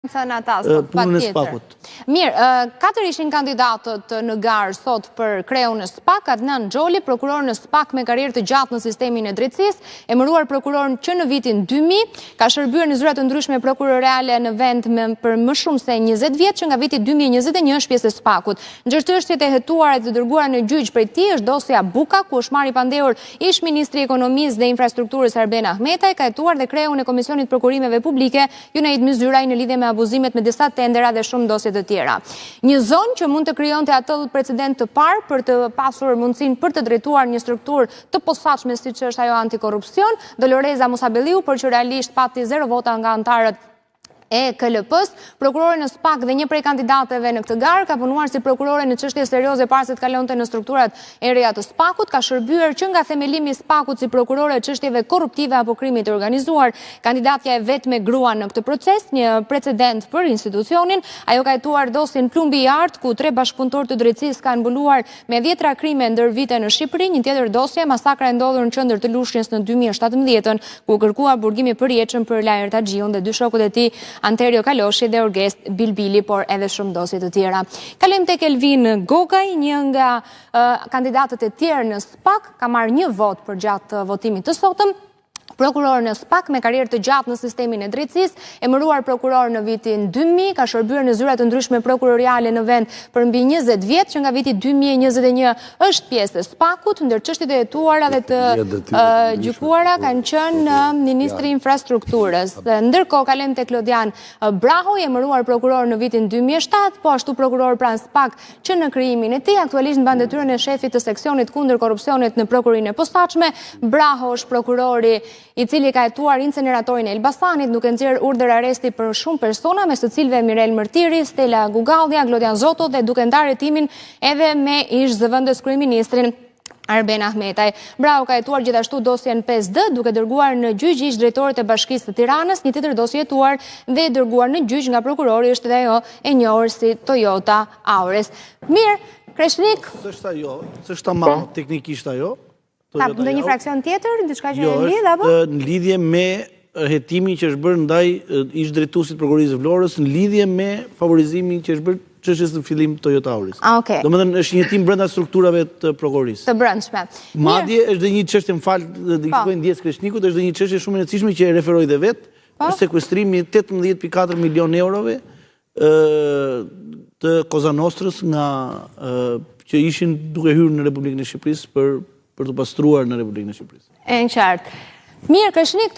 Thënë ata sot, punën e SPAK-ut. Mirë, katër ishin kandidatët në garë sot për kreun e SPAK, Adnan Xholi, prokuror në SPAK me karrierë të gjatë në sistemin e drejtësisë, emëruar prokuror që në vitin 2000, ka shërbyer në zyra të ndryshme prokuroriale në vend me për më shumë se 20 vjet që nga viti 2021 është pjesë e SPAK-ut. Ndër çështjet e hetuara të dërguara në gjyq prej tij është dosja Buka, ku është marrë i pandehur ish-ministri i Ekonomisë dhe Infrastrukturës Arben Ahmetaj, ka hetuar dhe kreun e Komisionit të Prokurimeve Publike Junaid Myzyraj në lidhje me abuzimet me disa tendera dhe shumë dosje të tjera. Një zonjë që mund të krijonte atë precedent të parë për të pasur mundësinë për të drejtuar një strukturë të posaçme siç është ajo antikorrupsion, Doloreza Musabelliu, por që realisht pati zero vota nga anëtarët e KLP-së, prokurore në SPAK dhe një prej kandidateve në këtë garë, ka punuar si prokurore në çështje serioze para se të kalonte në strukturat e reja të SPAK-ut, ka shërbyer që nga themelimi i SPAK-ut si prokurore e çështjeve korruptive apo krimit të organizuar. Kandidatja e vetme grua në këtë proces, një precedent për institucionin, ajo ka hetuar dosjen Plumbi i Artë, ku tre bashkëpunëtorë të drejtësisë kanë mbuluar me dhjetra krime ndër vite në Shqipëri, një tjetër dosje, masakra e ndodhur në qendër të Lushnjës në 2017-ën, ku u kërkua burgimi i përjetshëm për Laert Haxhiun dhe dy shokët e tij, Anterio Kaloshi dhe Orgest Bilbili, por edhe shumë dosje të tjera. Kalojmë tek Elvin Gogaj, një nga kandidatët e tjerë në SPAK, ka marrë një votë përgjatë votimit të sotëm, prokuror në SPAK me karrierë të gjatë në sistemin e drejtësisë, emëruar prokuror në vitin 2000, ka shërbyer në zyra të ndryshme prokuroriale në vend për mbi 20 vjet, që nga viti 2021 është pjesë e SPAK-ut, ndër çështjet e hetuara dhe të gjykuara kanë qenë Ministri i Infrastrukturës. Ndërkohë kalojmë te Klodian Braho, i emëruar prokuror në vitin 2007, po ashtu prokuror pranë SPAK që në krijimin e tij, aktualisht mban detyrën e shefit të seksionit kundër korrupsionit në prokurorinë e posaçme. Braho është prokurori i cili ka hetuar inceneratorin e Elbasanit, duke nxjerrë urdhër arresti për shumë persona, mes të cilëve Mirel Mërtiri, Stela Gugallja, Klodian Zoto dhe duke ndarë hetimin edhe me ish zëvendës kryeministrin Arben Ahmetaj. Braho ka hetuar gjithashtu dosjen 5D, duke dërguar në gjyq ish drejtorët e Bashkisë së Tiranës, një tjetër dosje e hetuar dhe e dërguar në gjyq nga prokurori është edhe ajo e njohur si Toyota Auris. Mirë, Kreshnik. S'është ajo, s'është tamam po. teknikisht ajo. Ka ndonjë fraksion tjetër, diçka që jo, e lidh apo? Në lidhje me hetimin që është bërë ndaj ish drejtuesit të prokurorisë Vlorës në lidhje me favorizimin që është bërë çështjes në fillim Toyota Auris. Ah, okay. Domethënë është një hetim brenda strukturave të prokurorisë. Të brendshme. Madje është dhe një çështje, më fal, dhe i po. kërkoj ndjesë Kreshnikut, është dhe një çështje shumë e rëndësishme që e referoi dhe vetë, po. është sekuestrimi i 18.4 milion eurove të Cosa Nostrës nga që ishin duke hyrë në Republikën e Shqipërisë për për t'u pastruar në Republikën e Shqipërisë. E qartë. Mirë, Kreshnik, të.